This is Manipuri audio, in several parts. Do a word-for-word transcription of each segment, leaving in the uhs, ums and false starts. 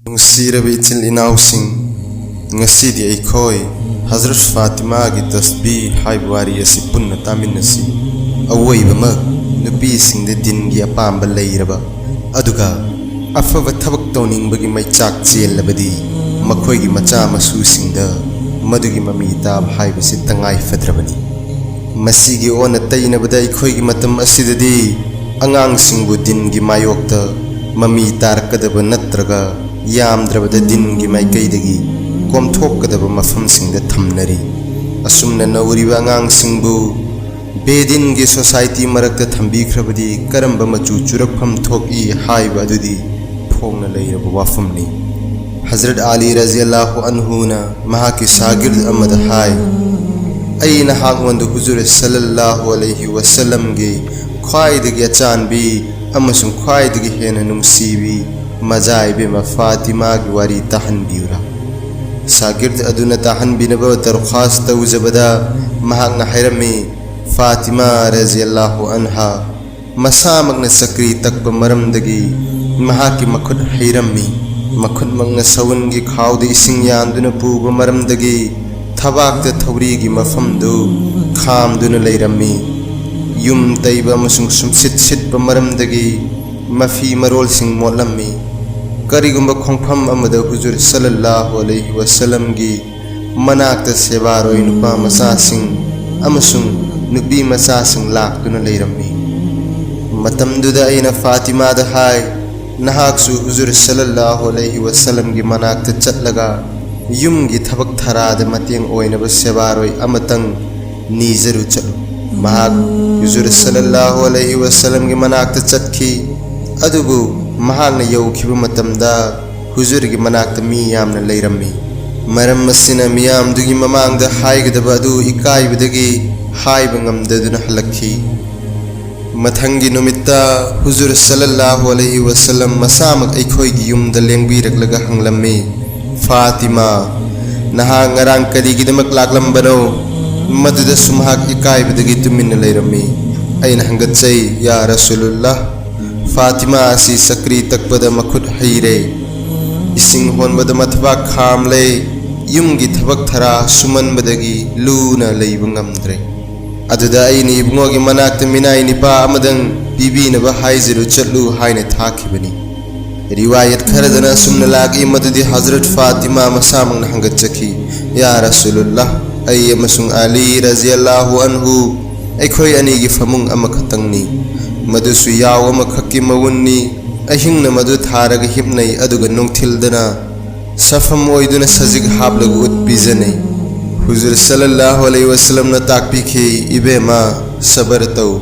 ꯅꯨꯡꯁꯤꯔꯕ ꯏꯆꯤꯜ ꯏꯅꯥꯎꯁꯤꯡ, ꯉꯁꯤꯗꯤ ꯑꯩꯈꯣꯏ ꯍꯖꯔꯠ ꯐꯥꯇꯤꯃꯥꯒꯤ ꯇꯁꯕꯤ ꯍꯥꯏꯕ ꯋꯥꯔꯤ ꯑꯁꯤ ꯄꯨꯟꯅ ꯇꯥꯃꯤꯟꯅꯁꯤ꯫ ꯑꯋꯣꯏꯕꯃꯛ, ꯅꯨꯄꯤꯁꯤꯡꯗ ꯗꯤꯟꯒꯤ ꯑꯄꯥꯝꯕ ꯂꯩꯔꯕ, ꯑꯗꯨꯒ ꯑꯐꯕ ꯊꯕꯛ ꯇꯧꯅꯤꯡꯕꯒꯤ ꯃꯩꯆꯥꯛ ꯆꯦꯜꯂꯕꯗꯤ, ꯃꯈꯣꯏꯒꯤ ꯃꯆꯥ ꯃꯁꯨꯁꯤꯡꯗ ꯃꯗꯨꯒꯤ ꯃꯃꯤ ꯇꯥꯕ ꯍꯥꯏꯕꯁꯤ ꯇꯉꯥꯏ ꯐꯗ꯭ꯔꯕꯅꯤ꯫ ꯃꯁꯤꯒꯤ ꯑꯣꯟꯅ ꯇꯩꯅꯕꯗ, ꯑꯩꯈꯣꯏꯒꯤ ꯃꯇꯝ ꯑꯁꯤꯗꯗꯤ ꯑꯉꯥꯡꯁꯤꯡꯕꯨ ꯗꯤꯟꯒꯤ ꯃꯥꯌꯣꯛꯇ ꯃꯃꯤ ꯇꯥꯔꯛꯀꯗꯕ ꯅꯠꯇ꯭ꯔꯒ ꯌꯥꯝꯗ꯭ꯔꯕꯗ ꯗꯤꯟꯒꯤ ꯃꯥꯏꯀꯩꯗꯒꯤ ꯀꯣꯝꯊꯣꯛꯀꯗꯕ ꯃꯐꯝꯁꯤꯡꯗ ꯊꯝꯅꯔꯤ꯫ ꯑꯁꯨꯝꯅ ꯅꯧꯔꯤꯕ ꯑꯉꯥꯡꯁꯤꯡꯕꯨ ꯕꯦꯗꯤꯟꯒꯤ ꯁꯣꯁꯥꯏꯇꯤ ꯃꯔꯛꯇ ꯊꯝꯕꯤꯈ꯭ꯔꯕꯗꯤ ꯀꯔꯝꯕ ꯃꯆꯨ ꯆꯨꯔꯛꯐꯝ ꯊꯣꯛꯏ ꯍꯥꯏꯕ ꯑꯗꯨꯗꯤ ꯐꯣꯡꯅ ꯂꯩꯔꯕ ꯋꯥꯐꯝꯅꯤ꯫ ꯍꯖꯔꯠ ꯑꯂꯤ ꯔꯖꯤꯌꯜꯂꯥꯍꯨ ꯑꯟꯍꯨꯅ ꯃꯍꯥꯛꯀꯤ ꯁꯥꯒꯤꯔꯗ ꯑꯃꯗ ꯍꯥꯏ, "ꯑꯩ ꯅꯍꯥꯛꯉꯣꯟꯗ ꯍꯨꯖꯨꯔ ꯁꯜꯂꯜꯂꯥꯍꯨ ꯑꯂꯩꯍꯤ ꯋꯁꯜꯂꯝꯒꯤ ꯈ꯭ꯋꯥꯏꯗꯒꯤ ꯑꯆꯥꯟꯕꯤ ꯑꯃꯁꯨꯡ ꯈ꯭ꯋꯥꯏꯗꯒꯤ ꯍꯦꯟꯅ ꯅꯨꯡꯁꯤꯕꯤ ꯃꯖꯥ ꯏꯕꯦꯝꯃ ꯐꯥꯇꯤꯃꯥꯒꯤ ꯋꯥꯔꯤ ꯇꯥꯍꯟꯕꯤꯌꯨꯔꯥ?" ꯁꯥꯒꯤꯔꯗ ꯑꯗꯨꯅ ꯇꯥꯍꯟꯕꯤꯅꯕ ꯗꯔꯈ꯭ꯋꯥꯁ ꯇꯧꯖꯕꯗ, ꯃꯍꯥꯛꯅ ꯍꯥꯏꯔꯝꯃꯤ, ꯐꯥꯇꯤꯃꯥ ꯔꯖꯤꯌꯜꯂꯥꯍꯨ ꯑꯟꯍꯥ ꯃꯁꯥꯃꯛꯅ ꯆꯀ꯭ꯔꯤ ꯇꯛꯄ ꯃꯔꯝꯗꯒꯤ ꯃꯍꯥꯛꯀꯤ ꯃꯈꯨꯠ ꯍꯩꯔꯝꯃꯤ꯫ ꯃꯈꯨꯠꯃꯛꯅ ꯁꯎꯟꯒꯤ ꯈꯥꯎꯗ ꯏꯁꯤꯡ ꯌꯥꯟꯗꯨꯅ ꯄꯨꯕ ꯃꯔꯝꯗꯒꯤ ꯊꯕꯥꯛꯇ ꯊꯧꯔꯤꯒꯤ ꯃꯐꯝꯗꯨ ꯈꯥꯝꯗꯨꯅ ꯂꯩꯔꯝꯃꯤ꯫ ꯌꯨꯝ ꯇꯩꯕ ꯑꯃꯁꯨꯡ ꯁꯨꯝꯁꯤꯠ ꯁꯤꯠꯄ ꯃꯔꯝꯗꯒꯤ ꯃꯐꯤ ꯃꯔꯣꯜꯁꯤꯡ ꯃꯣꯠꯂꯝꯃꯤ꯫ ꯀꯔꯤꯒꯨꯝꯕ ꯈꯣꯡꯐꯝ ꯑꯃꯗ ꯍꯨꯖꯨꯔ ꯁꯜꯂꯜꯂꯥꯍꯨ ꯑꯂꯩꯍꯤ ꯋꯁꯜꯂꯝꯒꯤ ꯃꯅꯥꯛꯇ ꯁꯦꯕꯥꯔꯣꯏ ꯅꯨꯄꯥ ꯃꯆꯥꯁꯤꯡ ꯑꯃꯁꯨꯡ ꯅꯨꯄꯤ ꯃꯆꯥꯁꯤꯡ ꯂꯥꯛꯇꯨꯅ ꯂꯩꯔꯝꯃꯤ꯫ ꯃꯇꯝꯗꯨꯗ ꯑꯩꯅ ꯐꯥꯇꯤꯃꯥꯗ ꯍꯥꯏ, "ꯅꯍꯥꯛꯁꯨ ꯍꯨꯖꯨꯔ ꯁꯜꯂꯜꯂꯥꯍꯨ ꯑꯂꯩꯍꯤ ꯋꯁꯜꯂꯝꯒꯤ ꯃꯅꯥꯛꯇ ꯆꯠꯂꯒ ꯌꯨꯝꯒꯤ ꯊꯕꯛ ꯊꯔꯥꯗ ꯃꯇꯦꯡ ꯑꯣꯏꯅꯕ ꯁꯦꯕꯥꯔꯣꯏ ꯑꯃꯇꯪ ꯅꯤꯖꯔꯨ ꯆꯠꯂꯨ꯫" ꯃꯍꯥꯛ ꯍꯨꯖꯨꯔ ꯁꯜꯂꯜꯂꯥꯍꯨ ꯑꯂꯩꯍꯤ ꯋꯁꯜꯂꯝꯒꯤ ꯃꯅꯥꯛꯇ ꯆꯠꯈꯤ꯫ ꯑꯗꯨꯕꯨ ꯃꯍꯥꯛꯅ ꯌꯧꯈꯤꯕ ꯃꯇꯝꯗ ꯍꯨꯖꯨꯔꯒꯤ ꯃꯅꯥꯛꯇ ꯃꯤ ꯌꯥꯝꯅ ꯂꯩꯔꯝꯃꯤ꯫ ꯃꯔꯝ ꯑꯁꯤꯅ ꯃꯤꯌꯥꯝꯗꯨꯒꯤ ꯃꯃꯥꯡꯗ ꯍꯥꯏꯒꯗꯕ ꯑꯗꯨ ꯏꯀꯥꯏꯕꯗꯒꯤ ꯍꯥꯏꯕ ꯉꯝꯗꯗꯨꯅ ꯍꯜꯂꯛꯈꯤ꯫ ꯃꯊꯪꯒꯤ ꯅꯨꯃꯤꯠꯇ ꯍꯨꯖꯨꯔ ꯁꯜꯂꯜꯂꯥꯍꯨ ꯑꯂꯩꯍꯤ ꯋꯁꯜꯂꯝ ꯃꯁꯥꯃꯛ ꯑꯩꯈꯣꯏꯒꯤ ꯌꯨꯝꯗ ꯂꯦꯡꯕꯤꯔꯛꯂꯒ ꯍꯪꯂꯝꯃꯤ, "ꯐꯥꯇꯤꯃꯥ, ꯅꯍꯥꯛ ꯉꯔꯥꯡ ꯀꯔꯤꯒꯤꯗꯃꯛ ꯂꯥꯛꯂꯝꯕꯅꯣ?" ꯃꯗꯨꯗꯁꯨ ꯃꯍꯥꯛ ꯏꯀꯥꯏꯕꯗꯒꯤ ꯇꯨꯃꯤꯟꯅ ꯂꯩꯔꯝꯃꯤ꯫ ꯑꯩꯅ ꯍꯪꯒꯠꯆꯩ, "ꯌꯥ ꯔꯁꯨꯂꯨꯜꯂꯥꯍ, ꯐꯥꯇꯤꯃꯥ ꯑꯁꯤ ꯆꯀ꯭ꯔꯤ ꯇꯛꯄꯗ ꯃꯈꯨꯠ ꯍꯩꯔꯦ꯫ ꯏꯁꯤꯡ ꯍꯣꯟꯕꯗ ꯃꯊꯕꯥꯛ ꯈꯥꯝꯂꯦ꯫ ꯌꯨꯝꯒꯤ ꯊꯕꯛ ꯊꯔꯥ ꯁꯨꯃꯟꯕꯗꯒꯤ ꯂꯨꯅ ꯂꯩꯕ ꯉꯝꯗ꯭ꯔꯦ꯫ ꯑꯗꯨꯗ ꯑꯩꯅ ꯏꯕꯨꯡꯉꯣꯒꯤ ꯃꯅꯥꯛꯇ ꯃꯤꯅꯥꯏ ꯅꯤꯄꯥ ꯑꯃꯗꯪ ꯄꯤꯕꯤꯅꯕ ꯍꯥꯏꯖꯔꯨ ꯆꯠꯂꯨ ꯍꯥꯏꯅ ꯊꯥꯈꯤꯕꯅꯤ꯫ ꯔꯤꯋꯥꯌꯠ ꯈꯔꯗꯅ ꯑꯁꯨꯝꯅ ꯂꯥꯛꯏ, ꯃꯗꯨꯗꯤ ꯍꯖꯔꯠ ꯐꯥꯇꯤꯃꯥ ꯃꯁꯥꯃꯛꯅ ꯍꯪꯒꯠꯆꯈꯤ, "ꯌꯥ ꯔꯁꯨꯂꯨꯜꯂꯥꯍ, ꯑꯩ ꯑꯃꯁꯨꯡ ꯑꯂꯤ ꯔꯖꯤꯌꯜꯂꯥꯍꯨ ꯑꯟꯍꯨ, ꯑꯩꯈꯣꯏ ꯑꯅꯤꯒꯤ ꯐꯃꯨꯡ ꯑꯃꯈꯛꯇꯪꯅꯤ꯫ ꯃꯗꯨꯁꯨ ꯌꯥꯎ ꯑꯃꯈꯛꯀꯤ ꯃꯋꯨꯟꯅꯤ꯫ ꯑꯍꯤꯡꯅ ꯃꯗꯨ ꯊꯥꯔꯒ ꯍꯤꯞꯅꯩ, ꯑꯗꯨꯒ ꯅꯨꯡꯊꯤꯜꯗꯅ ꯁꯐꯝ ꯑꯣꯏꯗꯨꯅ ꯁꯖꯤꯛ ꯍꯥꯞꯂꯒ ꯎꯠ ꯄꯤꯖꯅꯩ꯫" ꯍꯨꯖꯨꯔ ꯁꯜꯂꯜꯂꯥꯍꯨ ꯑꯂꯩꯍꯤ ꯋꯁꯜꯂꯝꯅ ꯇꯥꯛꯄꯤꯈꯤ, "ꯏꯕꯦꯝꯃ, ꯁꯕꯔ ꯇꯧ꯫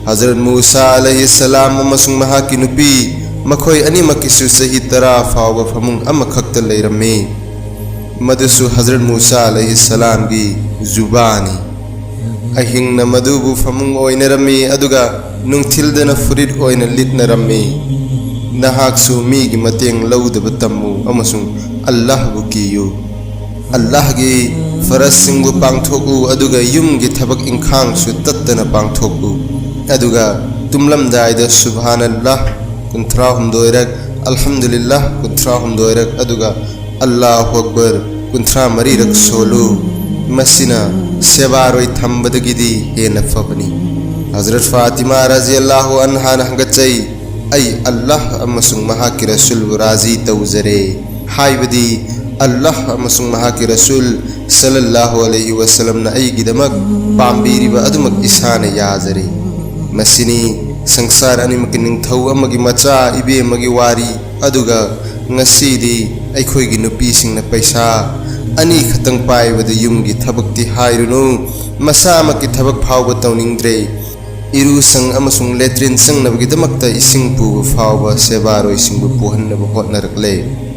ꯍꯖꯔꯠ ꯃꯨꯁꯥ ꯑꯂꯩꯍꯤ ꯁꯂꯥꯝ ꯑꯃꯁꯨꯡ ꯃꯍꯥꯛꯀꯤ ꯅꯨꯄꯤ, ꯃꯈꯣꯏ ꯑꯅꯤꯃꯛꯀꯤꯁꯨ ꯆꯍꯤ ꯇꯔꯥ ꯐꯥꯎꯕ ꯐꯃꯨꯡ ꯑꯃꯈꯛꯇ ꯂꯩꯔꯝꯃꯤ꯫ ꯃꯗꯨꯁꯨ ꯍꯖꯔꯠ ꯃꯨꯁꯥ ꯑꯂꯩꯍꯤ ꯁꯂꯥꯝꯒꯤ ꯖꯨꯕꯥꯅꯤ꯫ ꯑꯍꯤꯡꯅ ꯃꯗꯨꯕꯨ ꯐꯃꯨꯡ ꯑꯣꯏꯅꯔꯝꯃꯤ, ꯑꯗꯨꯒ ꯅꯨꯡꯊꯤꯜꯗꯅ ꯐꯨꯔꯤꯠ ꯑꯣꯏꯅ ꯂꯤꯠꯅꯔꯝꯃꯤ꯫ ꯅꯍꯥꯛꯁꯨ ꯃꯤꯒꯤ ꯃꯇꯦꯡ ꯂꯧꯗꯕ ꯇꯝꯃꯨ ꯑꯃꯁꯨꯡ ꯑꯜꯂꯥꯍꯕꯨ ꯀꯤꯌꯨ꯫ ꯑꯜꯂꯥꯍꯒꯤ ꯐꯔꯖꯁꯤꯡꯕꯨ ꯄꯥꯡꯊꯣꯛꯎ, ꯑꯗꯨꯒ ꯌꯨꯝꯒꯤ ꯊꯕꯛ ꯏꯪꯈꯥꯡꯁꯨ ꯇꯠꯇꯅ ꯄꯥꯡꯊꯣꯛꯎ꯫ ꯑꯗꯨꯒ ꯇꯨꯝꯂꯝꯗꯥꯏꯗ ꯁꯨꯕꯍꯥꯅꯜꯂꯥꯍ ꯀꯨꯟꯊ꯭ꯔꯥ ꯍꯨꯝꯗꯣꯏꯔꯛ, ꯑꯜꯍꯝꯗꯨꯂꯤꯜꯂꯥꯍ ꯀꯨꯟꯊ꯭ꯔꯥ ꯍꯨꯝꯗꯣꯏꯔꯛ, ꯑꯗꯨꯒ ꯑꯜꯂꯥꯍꯨ ꯑꯛꯕꯔ ꯀꯨꯟꯊ꯭ꯔꯥ ꯃꯔꯤꯔꯛ ꯁꯣꯜꯂꯨ꯫ ꯃꯁꯤꯅ ꯁꯦꯕꯥꯔꯣꯏ ꯊꯝꯕꯗꯒꯤꯗꯤ ꯍꯦꯟꯅ ꯐꯕꯅꯤ꯫" ꯍꯖꯔꯠ ꯐꯥꯇꯤꯃꯥ ꯔꯖꯤꯌꯜꯂꯥꯍꯨ ꯑꯟꯍꯥꯅ ꯍꯪꯒꯠꯆꯩ, "ꯑꯩ ꯑꯜꯂꯥꯍ ꯑꯃꯁꯨꯡ ꯃꯍꯥꯛꯀꯤ ꯔꯁꯨꯜꯕꯨ ꯔꯥꯖꯤ ꯇꯧꯖꯔꯦ, ꯍꯥꯏꯕꯗꯤ ꯑꯜꯂꯥꯍ ꯑꯃꯁꯨꯡ ꯃꯍꯥꯛꯀꯤ ꯔꯁꯨꯜ ꯁꯜꯂꯜꯂꯥꯍꯨ ꯑꯂꯩꯍꯤ ꯋꯁꯜꯂꯝꯅ ꯑꯩꯒꯤꯗꯃꯛ ꯄꯥꯝꯕꯤꯔꯤꯕ ꯑꯗꯨꯃꯛ ꯏꯁꯥꯅ ꯌꯥꯖꯔꯦ꯫" ꯃꯁꯤꯅꯤ ꯁꯪꯁꯥꯔ ꯑꯅꯤꯃꯛꯀꯤ ꯅꯤꯡꯊꯧ ꯑꯃꯒꯤ ꯃꯆꯥ ꯏꯕꯦꯝꯃꯒꯤ ꯋꯥꯔꯤ꯫ ꯑꯗꯨꯒ ꯉꯁꯤꯗꯤ ꯑꯩꯈꯣꯏꯒꯤ ꯅꯨꯄꯤꯁꯤꯡꯅ ꯄꯩꯁꯥ ꯑꯅꯤ ꯈꯛꯇꯪ ꯄꯥꯏꯕꯗ ꯌꯨꯝꯒꯤ ꯊꯕꯛꯇꯤ ꯍꯥꯏꯔꯨꯅꯨ, ꯃꯁꯥꯃꯛꯀꯤ ꯊꯕꯛ ꯐꯥꯎꯕ ꯇꯧꯅꯤꯡꯗ꯭ꯔꯦ꯫ ꯏꯔꯨꯁꯪ ꯑꯃꯁꯨꯡ ꯂꯦꯇ꯭ꯔꯤꯟ ꯆꯪꯅꯕꯒꯤꯗꯃꯛꯇ ꯏꯁꯤꯡ ꯄꯨꯕ ꯐꯥꯎꯕ ꯁꯦꯕꯥꯔꯣꯏꯁꯤꯡꯕꯨ ꯄꯨꯍꯟꯅꯕ ꯍꯣꯠꯅꯔꯛꯂꯦ꯫